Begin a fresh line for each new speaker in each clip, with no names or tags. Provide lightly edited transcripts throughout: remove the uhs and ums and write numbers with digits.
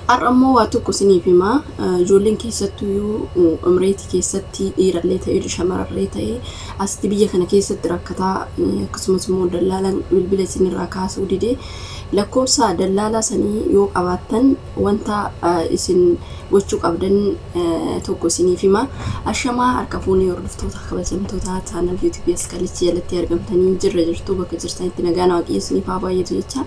Har'a immoo waa tokko isiniif himaa. Ijoolleen keessattuyyuu umreetii keessatti dhiirallee ta'ee shamarrallee ta'ee asitti biyya kana keessatti rakkataa, akkasumas immoo dallaalaan bilbila isinirraa kaasuu didee, lakkoofsa dallaalaa sanii yoo qabaattan wanta isin gochuu qabdan tokko isiniif hima. Ashamaa, harka fuunee hordoftoota kabajamtoota channel YouTubeii Askalichi jalatti argamtanii jirra jirtu, bakka jirtanitti nagaan Waaqayyo isiniif haa baay'atu jecha.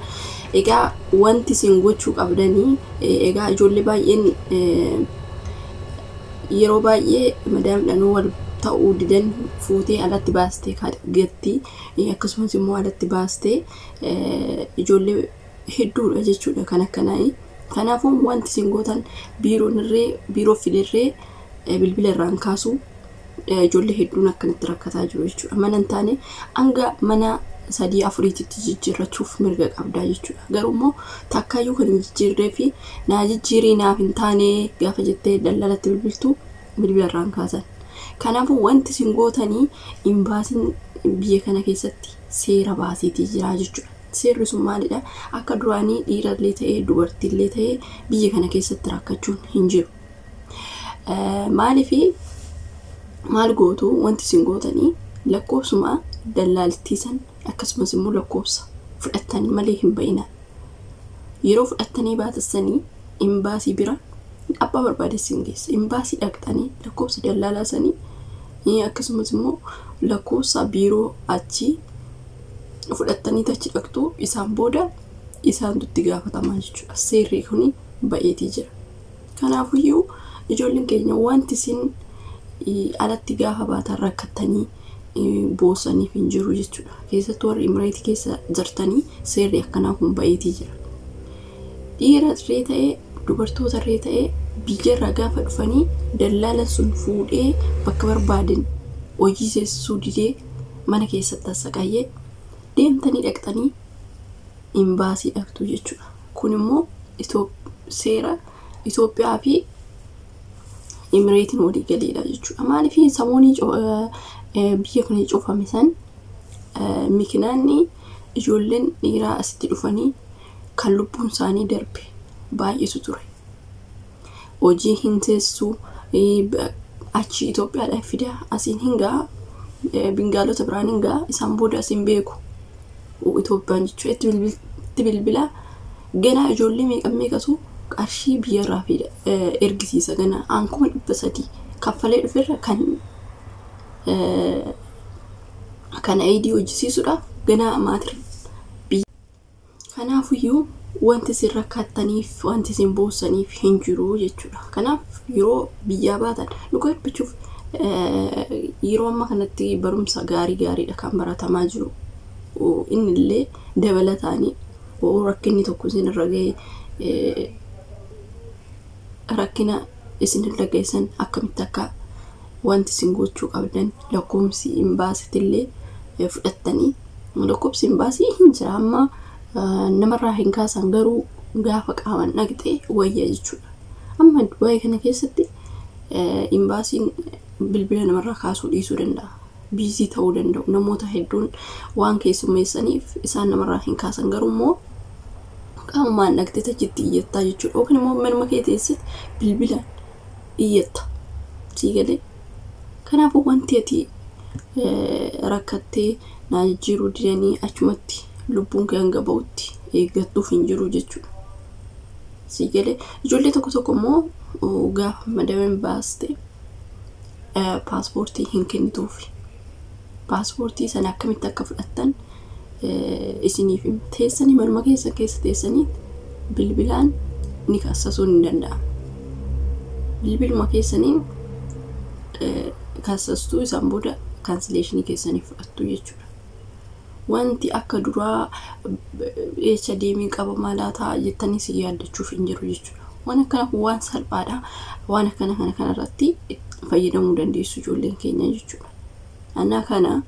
Egaa wanti isin gochuu qabdanii, egaa ijoollee baay'een yeroo baay'ee madaamidhaan wal ta'uu didan fuutee alatti baastee gatti, akkasumas immoo alatti baastee ijoollee hedduudha jechuudha kan akkanaa. Kanaafuu wanti isin gootan, biiroon irree biiroo fidirree bilbila irraan kaasu, ijoollee hedduun akkanatti rakkataa jiru jechuudha. Mana hin taane hanga mana sadii afuriititti jijjiirrachuuf mirga qabdaa jechuudha. Garuu immoo takkaayyuu kan hin jijjiirree fi naa jijjiirii naaf hin taane gaafa jettee daldalatti bilbiltu bilbila irraan kaasan. Kanaafuu wanti isin gootanii, imbaasiin biyya kana keessatti seera baaseetii jira jechuudha. Seerri sun maalidha? Akka duraanii dhiirallee ta'ee dubartiillee ta'ee biyya kana keessatti rakkachuun hin jiru. Maaliifi maal gootu? Wanti isin gootanii lakkoofsuma dallaaltii san akkasumas immoo lakkoofsa fudhattanii malee hin ba'inaa. Yeroo fudhattanii baatassanii imbaasii bira abbaa barbaade isin geessa. Imbaasii dhaqxanii lakkoofsa dallaalaa sanii akkasumas immoo lakkoofsa biiroo achii fudhattanii achi dhaqxu, isaan booda isaantu itti gaafatamaa jechuudha. Seerri kuni ba'eetii jira. Kanaafuyyuu ijoolleen keenya wanti isin alatti gaafa baatan rakkattanii boosaniif hin jiru jechuudha. Keessattuu warri Imireetii keessa jirtanii seerri akkanaa kun ba'eetii jira. Dhiira irree ta'ee dubartoota irree ta'ee biyyarraa gaafa dhufanii dallaalan sun fuudhee bakka barbaadan hojii seessisuu didee mana keessatti assaqayyee, deemtanii dhaqxanii imbaasii dhaqxu jechuudha. Kun immoo seera Itoophiyaa fi Imireetiin walii galeedha jechuudha. Maaliif samoonii biyya kana cufame san mikinaanni ijoolleen dhiiraa asitti dhufanii kan lubbuun isaanii darbe baay'eetu ture. Hojii hin teessu, achi Itoophiyaadhaa fidaa asiin hin ga'a, bingaalota biraan hin ga'a, isaan booda asiin beeku Itoophiyaan jechuudha. Itti bilbilaa ganaa ijoollee meeqa meeqatu qarshii biyyarraa fida ergisiisa, ganaa aan 300,000 kaffalee dhuferra kan kana ID hojjisiisuudhaaf ganaa maatir. Kanaafuyyuu wanti isin rakkattaniif, wanti isin boossaniif hin jiru jechuudha. Kanaaf yeroo biyyaa baatan, dhugaa dubbachuuf, yeroo amma kanatti barumsa gaarii gaariidha kan baratamaa jiru. Inni illee dabalataanii rakkinni tokko isin irra ga'e, rakkina isin irra geessan akkamitti akka wanti isin gochuu qabdan, lakkoofsi imbaasitillee fudhattanii, lakkoofsi imbaasii hin jira amma namarraa hin kaasan, garuu gaafa qaaman dhaqxee wayya jechuudha. Amma Dubaayii kana keessatti imbaasiin bilbila namarraa kaasuu dhiisuu danda'a. Busy ta'uu danda'u. Namoota hedduun waan keessummeessaniif isaan namarraa hin kaasan, garuu immoo qaamumaan dhaqxee achitti iyyattaa jechuudha. Yookiin immoo manuma kee teessatti bilbilaan iyyatta. Sii galee? Kanaafuu wanti ati rakkattee naa jijjiiruu didanii achumatti lubbuun kee hanga ba'utti eeggattuuf hin jiru jechuudha. Sii galee? Ijoollee tokko tokko immoo gaafa madameen baaste paaspoortii hin kennituufi. Paaspoortii sana akkamitti akka fudhattan isiniif hima. Teessanii manuma keessa keessa teessanii bilbilaan ni kassasuun ni danda'ama. Bilbiluma keessaniin kassastuu, isaan booda cancellationii keessanii fudhattu jechuudha. Wanti akka duraa eessa deemee qabamaa laataa jettanii si yaaddachuuf hin jiru jechuudha. Waan akkana kun waan salphaadha. Waan akkana kana kanarratti fayyadamuu dandeessu ijoolleen keenya jechuudha. Anaa kana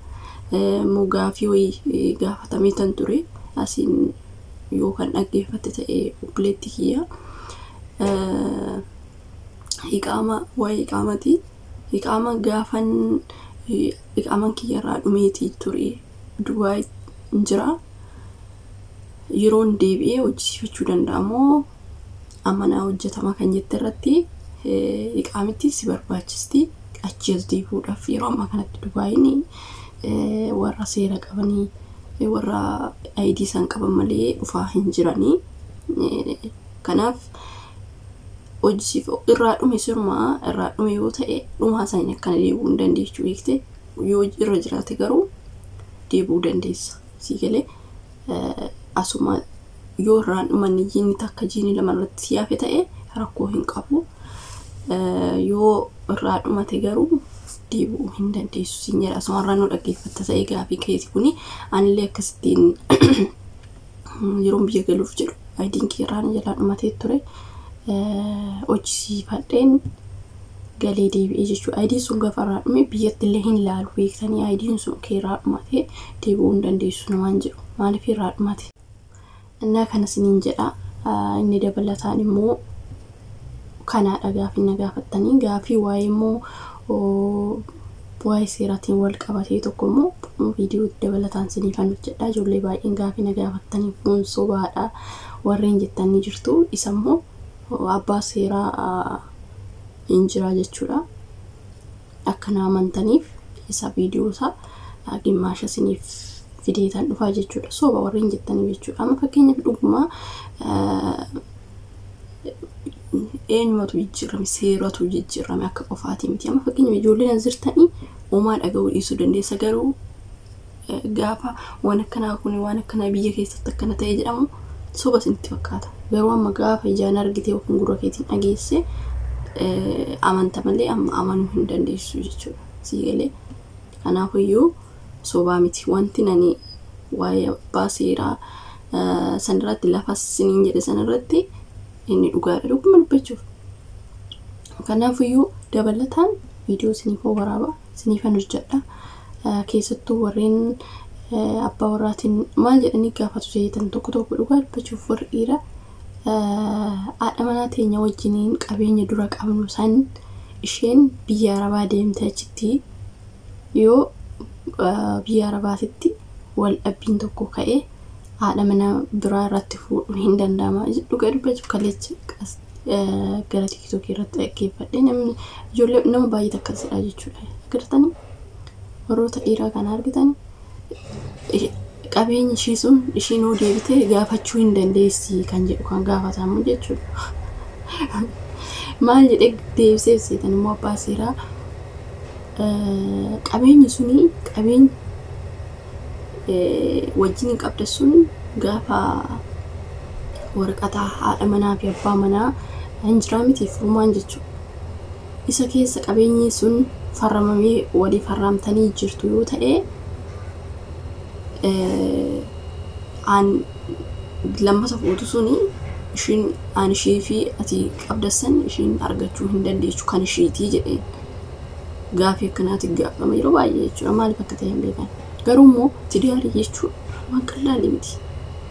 immoo gaafii wayii gaafatamee tan ture asiin yoo kan dhaggeeffatte ta'e obboleetti kiyya. Iqaama, waa'ee iqaamati. Iqaama gaafan iqaaman kiyyarraa dhumeetii ture, Dubaay jira. Yeroon deebi'ee hojjisiifachuu danda'a moo Amanaa hojjetama kan jette irratti iqaamitti si barbaachisti achi as deebi'uudhaaf. Yeroo ammaa kanatti Dubaayin warra seera qabanii, warra ID isaan qaban malee dhufaa hin jiranii. Kanaaf hojii irraa dhume, sirumaa irraa dhume yoo ta'e, dhumaa isaanii akkana deebi'uu hin dandeessu beekte. Yoo irra jiraate garuu deebi'uu dandeessa. Sii galee? Asuma yoo irraan dhumanni jiini takka, jiini lama irratti si hafe ta'e, rakkoo hin qabu. Yoo irraa dhumate garuu deebi'uu hin dandeessu siin jedha. Asumarraa nu dhaggeeffatta ta'e, gaafii keeti kuni anillee akkasittiin yeroon biyya galuuf jedhu IDn kee irraan jalaa dhumatee ture, hojjisiifadheen galee deebi'ee jechuudha. IDn sun gaafa irraa dhume biyyatti illee hin laalu beektanii, IDn sun kee irraa dhumatee deebi'uu hin dandeessu namaan jedhu, maaliif irraa dhumate. Innaa kana siniin jedha. Inni dabalataan immoo kanaadha gaafii na gaafattanii. Gaafii waa'ee immoo waa'ee seeraatiin wal qabatee tokko immoo viidiyoo dabalataan siniifan hojjedha. Ijoollee baay'een gaafii na gaafattanii kun sobaadha warreen jettanii jirtu. Isa immoo abbaa seeraa hin jira jechuudha. Akka na amantaniif isa viidiyoo isaa gimmaasha siniif fideetan dhufaa jechuudha. Soba warreen jettanii jechuudha. Amma fakkeenyaaf dhugumaa eenyumatu jijjiirame? Seeratu jijjiirame akka qofaati miti. Amma fakkeenyaaf ijoolleen as jirtanii uumaa dhaga'uu dhiisuu dandeessa, garuu gaafa waan akkanaa kun, waan akkanaa biyya keessatti akkana ta'e jedhamu, soba isinitti fakkaata. Garuu amma gaafa ijaan argite yookiin gurra keetiin dhageesse amanta malee amma amanuu hin dandeessu jechuudha. Sii galee? Kanaafiyyuu sobaa miti. Wanti nani waa'ee abbaa seeraa sanarratti lafa siniin jedhe sanarratti inni dhugaadha dhuguma dubbachuuf. Kanaafiyyuu dabalataan viidiyoo isiniif waraaba, isiniifan hojjedha. Keessattuu warreen abbaa warraatiin maal jedhanii gaafatu seetan tokko tokko, dhugaa dubbachuuf warri dhiiraa haadha manaa teenya wajjiniin qabeenya dura qabnu san isheen biyya arabaa deemte, achitti yoo biyya arabaatitti wal dhabbiin tokko ka'e haadha mana biraa irratti fuudhuun hin danda'ama. Dhugaa dubbachuuf kalecha gara TikTokii irratti dhaggeeffadhe, namni ijoollee nama baay'ee akkasidha jechuudha. Agartanii, warroota dhiiraa kana argitanii, qabeenyi ishii sun ishiin yoo deebite gaafachuu hin dandeessi kan jedhu kan gaafatamu jechuudha. Maal jedhee deebisee seetan immoo abbaa seeraa? Qabeenyi suni, qabeenyi wajjin qabda sun, gaafa waraqataa haadha manaa fi abbaa manaa hin jiraa miti furmaan jechuudha. Isa keessa qabeenyi sun farramamee walii farramtanii jirtu yoo ta'e, aan lammata fuutu suni ishiin aan ishee fi ati qabdassan ishiin argachuu hin dandeechu, kan ishiitii jedheen. Gaafii akkanaati gaafama yeroo baay'ee jechuudha. Maaliif akka ta'e hin beekan. Garuu immoo tidaarii jechuun waan qal'aalii miti.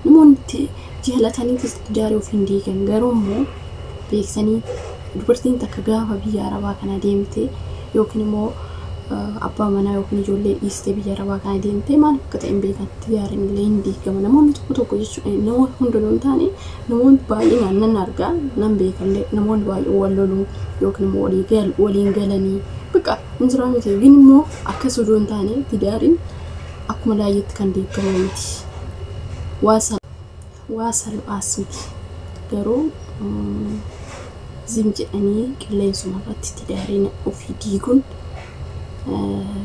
Namoonni jaalatanii tidaarii of hin diigan. Garuu immoo beeksanii dubartiin takka gaafa biyya arabaa kana deemte yookiin immoo abbaa manaa yookiin ijoollee dhiistee biyya arabaa kana deemte, maaliif akka ta'e hin beekan, tidaariin illee hin diigama. Namoonni tokko tokko jechuudha, namoota hundinuu hin taane, namoonni baay'inaan nan argaa nan beekallee, namoonni baay'ee wal loluu yookiin immoo waliin galanii bakka hin jiraa miti. Gin immoo akkas odoo hin taane tidaariin akkuma laayyeetti kan diigamu miti. Waa salphaas miti. Garuu zim jedhanii qilleensuma irratti tidaariin ofii diiguun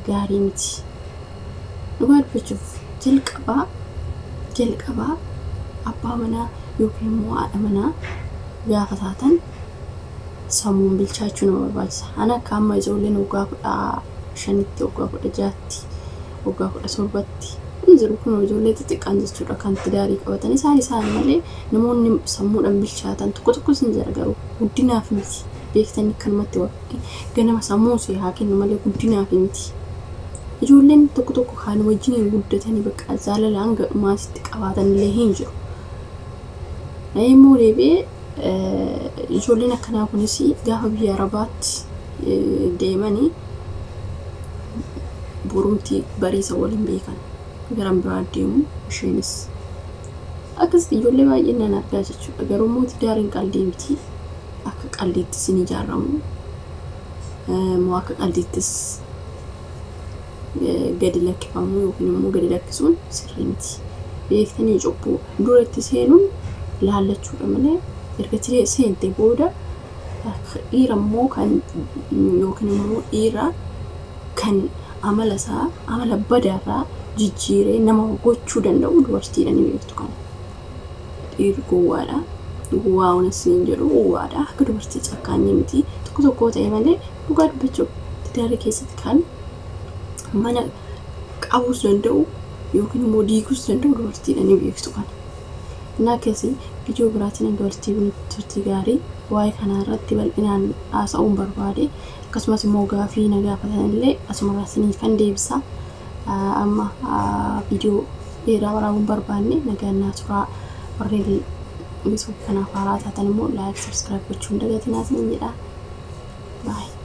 gaarii miti. Dhugaa dubbachuuf jalqabaa abbaa manaa yookiin immoo haadha manaa gaafa taatan sammuun bilchaachuu nama barbaachisa. Ani akka amma ijoolleen waggaa 15tti, waggaa 16tti, waggaa 17tti hin jiru kun, ijoollee xixiqqaan jechuudha kan tidaarii qabatan isaan malee namoonni sammuudhaan bilchaatan tokko tokkos hin jira, garuu guddinaaf miti beektanii kanumatti ganama sammuu si haa kennu malee guddinaaf miti. Ijoolleen tokko tokko kaan wajjin guddatanii bakka jaalala hanga dhumaatitti qabaatan illee hin jiru. Immoo deebi'ee ijoolleen akkanaa kunis gaafa biyya arabaatti deemanii borumti bariisa waliin beekan garan biraa deemu isheenis. Akkasitti ijoollee baay'een nan argaa jechuudha. Garuu immoo tidaariin qaldii miti. Akka qaldiittis hin ijaaramu. Moo akka qaldiittis gadi lakkifamu yookiin immoo gadi lakkisuun sirrii miti. Beektanii cubbuu dura itti seenuun laallachuudha malee erga seente booda dhiira immoo kan yookiin immoo dhiira kan amala isaa amala badaarraa jijjiiree nama gochuu danda'u dubartiidha ni beektu kana. Dhiirri gowwaadha. Gowwaa onas hin jedhu gowwaadha. Akka dubartii cakkaanyee miti. Tokko tokko ta'e malee dhugaa dubbachuuf tidaara keessatti kan mana qabuus danda'u yookiin immoo diiguus danda'u dubartiidha ni beektu kana. Inni akkasii viidiyoo biraatiin hanga walitti turtii gaarii waa'ee kanaa irratti bal'inaan haasa'uun barbaade akkasumas immoo gaafii na gaafatan illee asumarraa isiniifan deebisa. Amma viidiyoo dheeraa waraabuun barbaanne nagaan naa turaa warreen YouTube kanaaf haaraa taatan immoo like subscribe gochuu hin dagatinaa isiniin jedha. Baay'ee.